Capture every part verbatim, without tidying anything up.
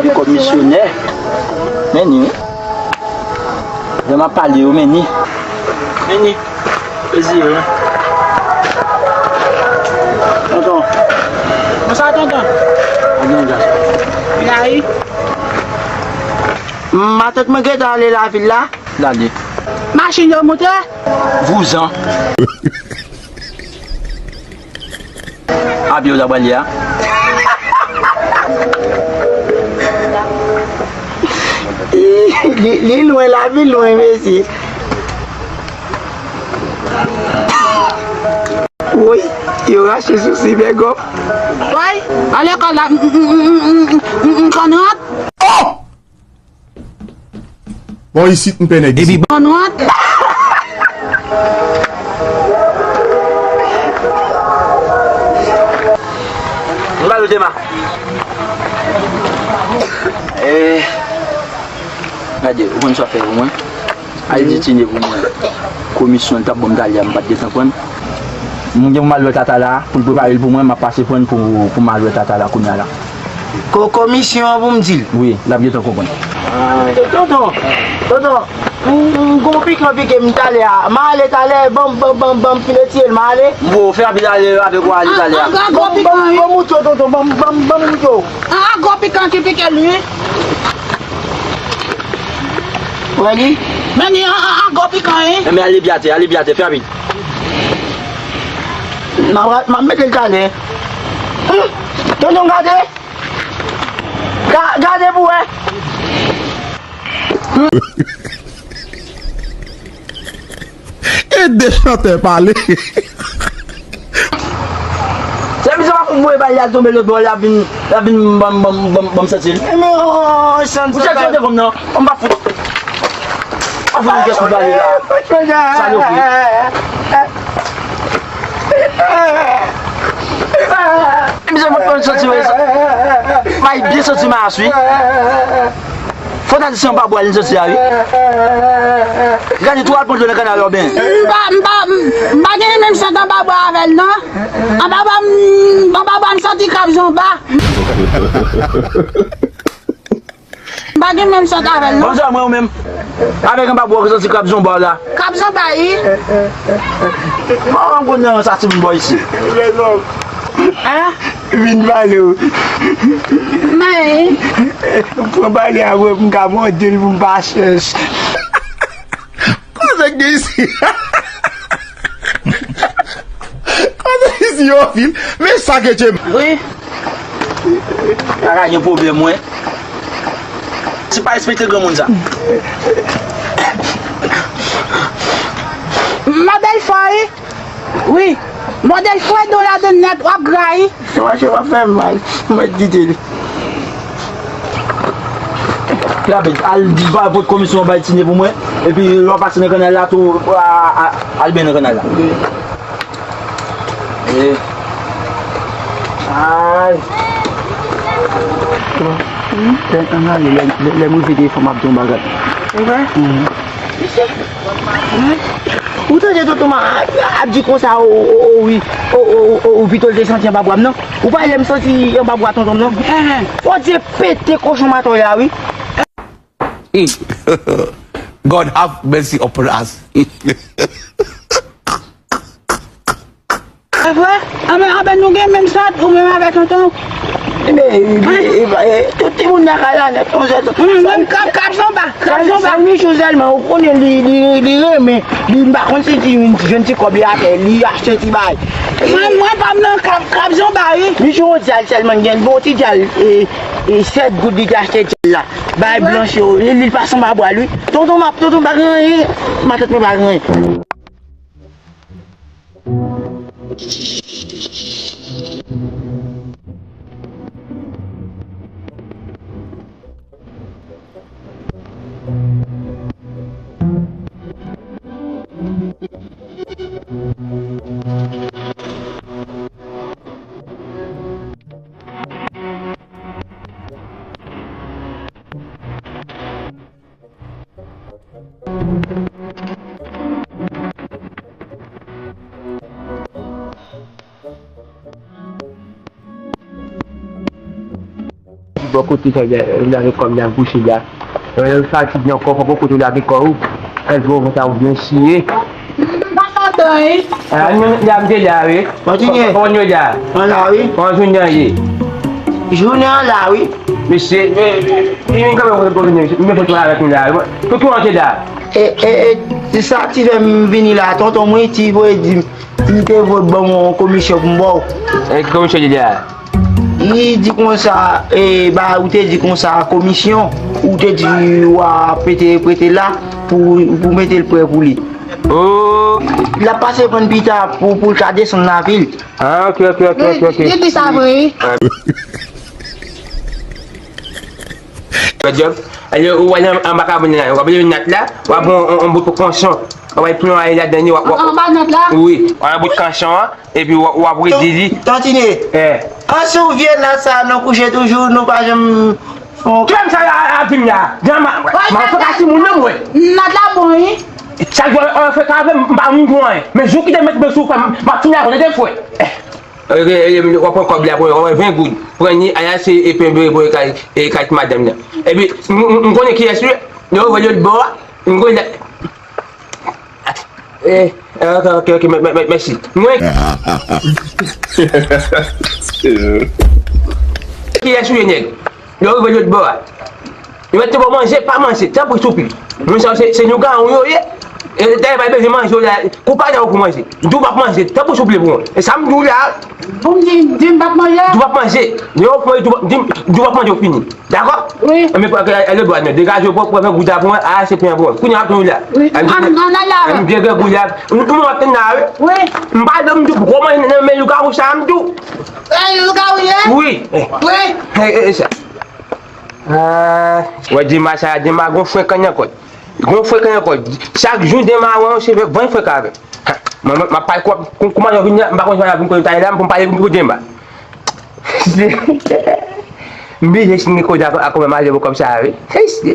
Li kòm misyonè. Men ni, wi. Lè m ap pale yo, men ni. Men ni. Plezi, wi. Tonton. Bonswa, tonton. Byen, gason. Vin la, wi. Matant mwen gentan ale lavil la. L ale. Machin yo moute. Vouzan. A pye w ta pral ye a? Li, li lwen, lavi lwen, mesye. Woy, yo rache sousi bègòm. Woy, alekòl la, m, m, m konn rant. Oh! Bon, isit, m pè nèg isit. Konn rant. M ba yo Dema. Eh, gade, ou konn sa fè pou mwen? Al di Tine pou mwen. Komisyon l t ap ban m talè a, m pa t gentan pran l. M gen pou m al wè Tata la, pou l prepare l pou mwen, m ap pase pran l pou, pou m al wè Tata la kounye a la. Ko-, komisyon an pou m di l. Wi, l ap gentan konprann. Tonton, tonton, m, m gon pikan pike m talè a. M ale talè, ban m, ban m, ban m, ban m file tiye l, m ale. M bo fè rapid ale avèk ou ale talè a. An, an, gwo pikan, wi. Ban m, ban m, ban m moute w, tonton, ban m, ban m, ban m moute w. An, an, gwo pikan ki pike l, wi. Wè li? Men li an, an, an gwo pikan, wi. Enben, ale pye atè, ale pye atè, fè rapid. M ap, m ap mete l talè. Hum! Tonton, gade! Ga-, gade pou wè! Ede chantè pale. Se misye pa konn voye bal, li al tonbe lòt bò, li ap vin, li ap vin ban m, ban m, ban m, ban m santi l. Ou chèche chante kòm nan, m pa fout. Pa fout yon kès pou bale la. Salopri. Misye fout konn santi, wi. May byen santi mas, wi. Fò ta di se yon babwa li soti a, wi. Gade tou al pran dlo nan kanal Woben. M pa, m pa, m pa gen menm sant an babwa avè l, non. An babwa, m, an babwa, m santi krab zonba. M pa gen menm sant avè l, non. Bonswa, mwen ou menm. Avèk an babwa ou santi krab zonba la. Krab zonba, wi. Mwen, mwen konn nan sa timoun bò isi. Hein? Vin pale w. Mwen. Pran pale a mwen pou m ka mòde l pou m pa chèch. Koze k gen isi? Koze isi yo anpil. Men sa ke Dye. Wi. Pa ka gen pwoblèm, wi. Se pa respekte granmoun sa. Mòde l fò, wi. Wi, mòde l fre, do ladann nèt, w ap gra, wi. Se mache w ap fè m mal. Mwen kite l. Rapid, al ba, pot komisyon bay Tine pou mwen. Epi lè w pase nan kanal la tou, a, a, al benyen nan kanal la. Eh. Ay. Lè, lè, lè, lè m rive telefòn, m ap di yon bagay. Ou tande tonton ma ap di konsa, o, o, o, wi, o, o, o, o, pito l te santi anba bwa m nan. Ou pa lè m santi anba bwa tonton m nan. Bondye pete kochon matòy la, wi. God have mercy upon us. Se vre? Anben, anben, nou gen menm sant, ou menm avè tonton w. Ebyen, ebyen, ebyen, tout timoun nan kay la nèt, yon sèl. Menm krab, krab zonba, krab zonba. Sèl Michou sèlman, ou konnen li, li, li renmen, li, m pa konn si ti, jwenn ti kòb li atè, li achte ti bagay. Mwen, mwen pa m nan krab, krab zonba, wi. Michou yon dyal sèlman, gen yon ti dyal, e, e, sèt goud li te achte dyal la. Bagay blanch yo, li, li pa sanble a bwa l, wi. Tonton m ap, tonton m pa gen anyen, matant mwen pa gen anyen. Bò kote sa, lage kò m nan kouche la. Lè w fatige ankò, fòk ou kote w lage kò ou. Èske w konn sa ou byen siye? M pa kontan, wi. A, nou, la m te la, wi. Kontinye. Kòman nou la? An la, wi. Kòman jounen an ye? Jounen an la, wi. Mesye, e, e, e, kanmenm, mwen foto avèk nou la, wi. Pou ki w te la? E, e, e, se sa ki fè m vini la, tonton mwen, ti voye di m, li te voye ban mwen yon komisyon pou m ba w. E, ki komisyon li la? Li di konsa, e, ba, ou te di konsa, komisyon, ou te di w a prete, prete la pou, pou mete l prè pou li. Oh. L ap pase vann pita pou, pou l ka desann lavil. Ah, ok, ok, ok, ok, ok. Li di sa vre, wi. Mèt djòb, ale, ou ale anba kabann la, w ap leve nat la, w ap pran yon, yon, yon bout kanson, w ap plonje ladan li, w ap, w ap, anba nat la? Wi, w ap bout kanson an, epi w ap, w ap redi li. Tantine, eh, ann sou vye nat sa, nou kouche toujou, nou pa janm fon. Kiyès sa a, a, a di m la? Jan ma, ma fè ka timoun nan mwen. Nat la bon, wi. Sa yo, an fè ka avè m, m pa moun pou anyen. Men jou ki te met men sou frè m, m ap fini avè w, tande, frè. Eh. E, e, e, w ap pran kòb la pou, w ap pran ven goud. Pran ni, ala se, e, penbe pou e kay, e, kay madanm nan. Epi, m, m, m konnen kiyès li, lè w wè lòt bò a, m konnen. E, ok, ok, ok, mè, mè, mè, mèsi. Mwen. Kiyès ou ye, nèg? Lè w rive lòt bò a, yo mèt te ba w manje, pa manje, tanpri souple. Moun sa yo se, se lougawou yo ye. E, dayè, pa bezwen manje w la, kou pa nan ou pou manje. Di w p ap manje, tanpri souple pou mwen. E sa m di w la. Pou m di, di m p ap manje? Di w p ap manje. Lè w pran, di w p ap, di m, di w p ap manje, w fini. Dakò? Wi. Enben, pran, pran, pran lòt bò a, degaje w, pran, pran goud la pou mwen, a, se pen an pou mwen. Kounye a, ap tann w la. Wi. Ann, ann al la. M byen gen goud la. M, m ap tann la, wi. Wi. M pa di w, m di w, gwo manje nan men lougawou sa, m di w. E, lougawou ye? Wi. Wi. E, e, e sa. Ah, wè Dema sa, Dema gon frenkan nan kòd. Gon frenkan nan kòd. Chak jou Dema wè yon se fè vann frenkan avè m. Ha, mwen, mwen, m ap pale kou, kou, kouman yo vin la, m pa konn sa vin konnen talè la, m pou m pale pou Dema. M blije siyen koze a, a kòman maje bon kòb sa, wi. Se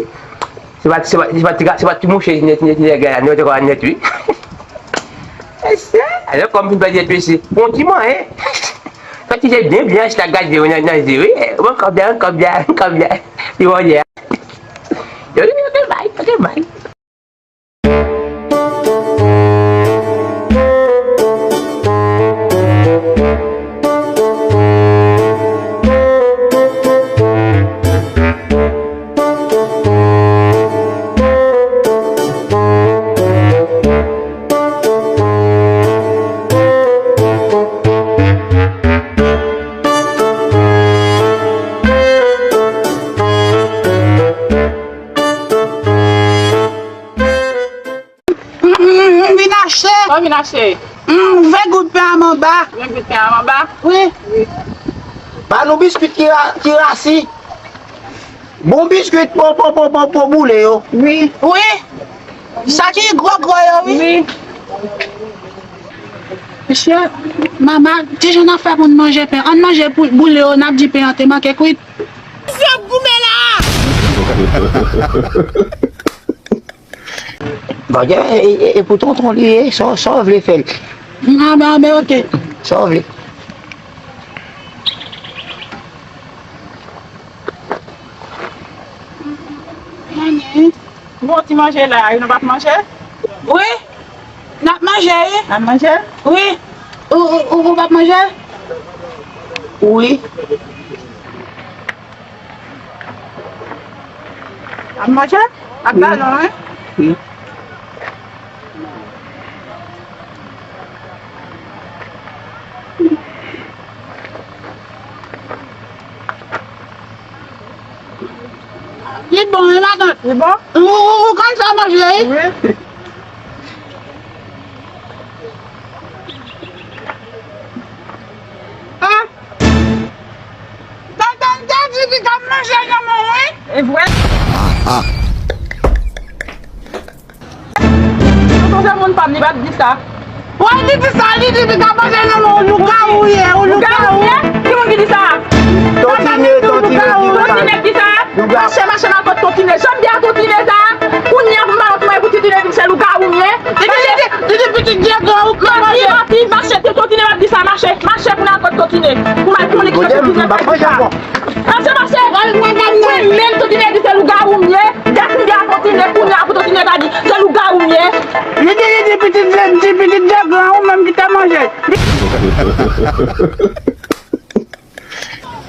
pa, se pa, se pa ti ga, se pa ti mouche, nèt, nèt, nèt, nèt, nèt, wi. Alò, kòm m fin pèdi nèt, mesye, bon, ti mwen, hein? Fè ti je byen, byen, chita gade yo nan, nan je, wi. Bon, kòb la, kòb la, kòb la. Li bon, ya. Yo, yo, yo, te bay, yo, te bay. M, m, m vin achte. Sa w vin achte? M, ven goud pen a manba. Ven goud pen a manba? Wi. Wi. Ba nou biskwit ki ra-, ki rasi. Bon biskwit pou, pou, pou, pou, pou boule yo. Wi. Wi. Sa ki gwo gwo yo, wi. Wi. Mesye, mama, kijan n ap fè pou n manje pen? Ann manje pou, boule yo, n ap di pen an te manke kwit. Fè goumen la! Bon, e, e, e, e pou tonton li ye, sa, sa w vle fè l? Anben, anben, oke. Sa w vle? Bon, ti manje la, e nou p ap manje? Wi, n ap manje, wi. N ap manje? Wi. Ou, ou, ou, ou p ap manje? Wi. Ap manje? Ap ba nou, wi. Wi. Li bon, wi, matant. Li bon? Ou, ou, ou konn sa manje, wi? Wi. Ah! Tonton te di li t ap manje nan men w, wi. E vre? Tonton se moun pa m, li pa t di sa. Wè, li di sa, li di li t ap manje nan men w, lougawou ye, ou lougawou. Lougawou ye? Ki moun ki di sa? Tontine, Tontine, Tontine ki di sa. Mache, mache, m al kot Tontine. Jan m di a Tontine sa, kounye a pou m al antre pou Tontine vin se lougawou m ye. Li di, li di, li di pitit Dyego ou k manje. Manti, manti, mache, Tontine m ap di sa, mache, mache pou n al kot Tontine. Pou m al konnen ki jan Tontine fè sa. Mache, mache. Al madanm nan. Mwen menm Tontine di se lougawou m ye. Dèf milya Tontine kounye a pou Tontine ta di se lougawou m ye. Li di, li di pitit, li di pitit de gran ou menm ki te manje. Li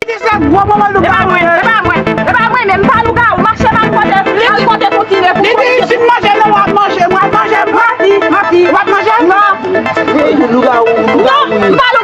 di se gwo manman lougawou. E pa mwen, e pa mwen, e pa mwen menm, pa lougawou. Mache m al pote, al pote Tontine pou Tontine. Li di si m manje non, w ap manje, w ap manje, w ap manje, w ap manje. Non. Lougawou, lougawou. Non, m pa